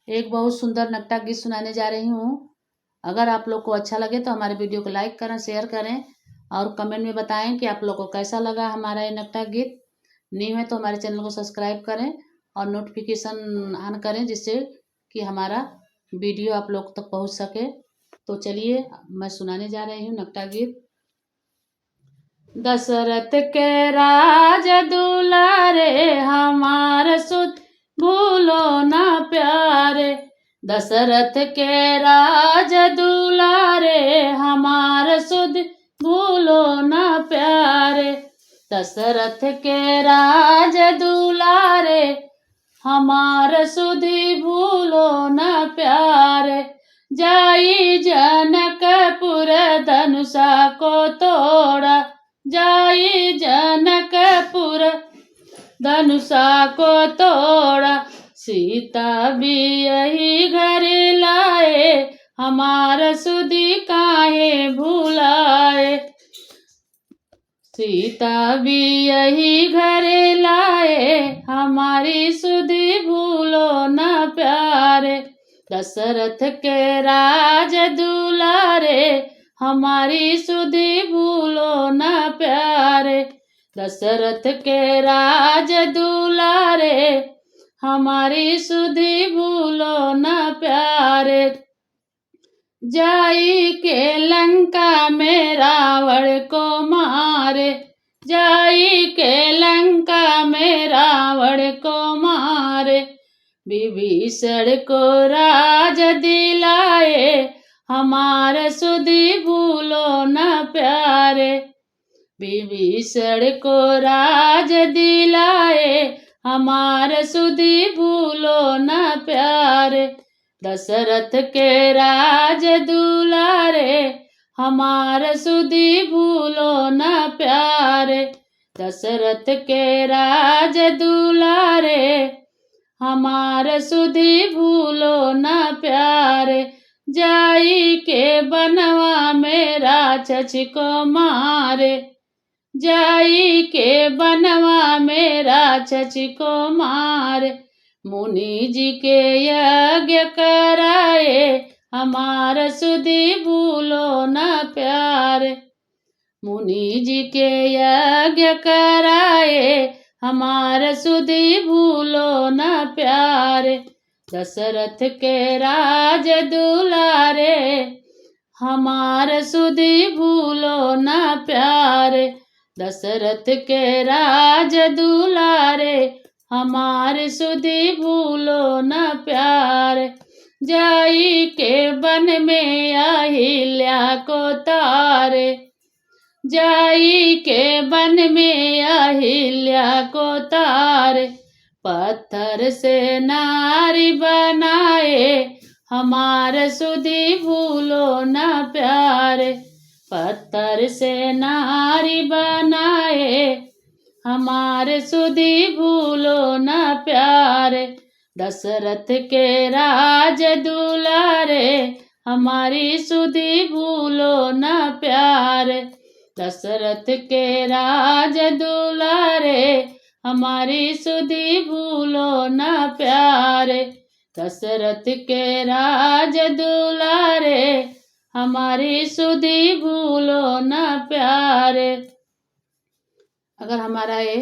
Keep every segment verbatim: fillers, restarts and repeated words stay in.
एक बहुत सुंदर नकटा गीत सुनाने जा रही हूँ। अगर आप लोग को अच्छा लगे तो हमारे video को like करें, share करें और comment में बताएं कि आप लोग को कैसा लगा हमारा ये नकटा गीत। New है तो हमारे channel को subscribe करें और notification on करें, जिससे कि हमारा video आप लोग तक पहुँच सके। तो चलिए, मैं सुनाने जा रही हूँ नकटा गीत। दशरथ के राज दुलारे, हमार सुध भूलो ना प्यारे। दशरथ के राज दुलारे, हमार सुध भूलो ना प्यारे। दशरथ के राज दुलारे, हमार सुधि भूलो न प्यारे। जाई जनकपुर धनुषा को तोड़ा, जाई जनकपुर धनुषा को तोड़ा। सीता बियही घर लाए, हमार सुधि काहे भुलाए। सीता बियही घर लाए, हमारी सुधि भूलो न प्यारे। दशरथ के राज दुलारे, हमारी सुधि भूलो न प्यारे। दशरथ के राज दुलारे, हमारी सुधि भूलो न प्यारे। जाई के लंका में रावण को मारे, जाई के लंका में रावण को मारे। विभीषण को राज दिलाए, हमार सुधि भूलो न प्यारे। विभीषण को राज दिलाए, हमार सुधि भूलो न प्यारे। दशरथ के राज दुलारे, हमार सुधि भूलो न प्यारे। दशरथ के राज दुलारे, हमार सुधि भूलो न प्यारे। जाई के बनवा में राक्षस को मारे, जाई के बनवा में राक्षस को मारे। मुनि जी के यज्ञ कराए, हमार सुधि भूलो न प्यारे। मुनि जी के यज्ञ कराए, हमार सुधि भूलो न प्यारे। दशरथ के राज दुलारे, हमार सुधि भूलो न प्यारे। दशरथ के राज दुलारे, हमार सुधि भूलो न प्यारे। जाई के वन में अहिल्या को तारे, जाई के वन में अहिल्या को तारे। पत्थर से नारी बनाए, हमार सुधि भूलो न प्यारे। पत्थर से नारी बनाए, हमार सुधि भूलो न प्यारे। दशरथ के राज दुलारे, हमारी सुधि भूलो न प्यारे। दशरथ के राज दुलारे, हमारी सुधि भूलो न प्यारे। दशरथ के राज दुलारे, हमारी सुधि भूलो न प्यारे। अगर हमारा ये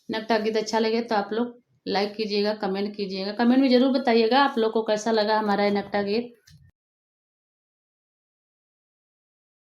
नकटा गीत अच्छा लगे तो आप लोग like कीजिएगा, comment कीजिएगा। Comment में ज़रूर बताइएगा आप लोग को कैसा लगा हमारा ये नकटा गीत।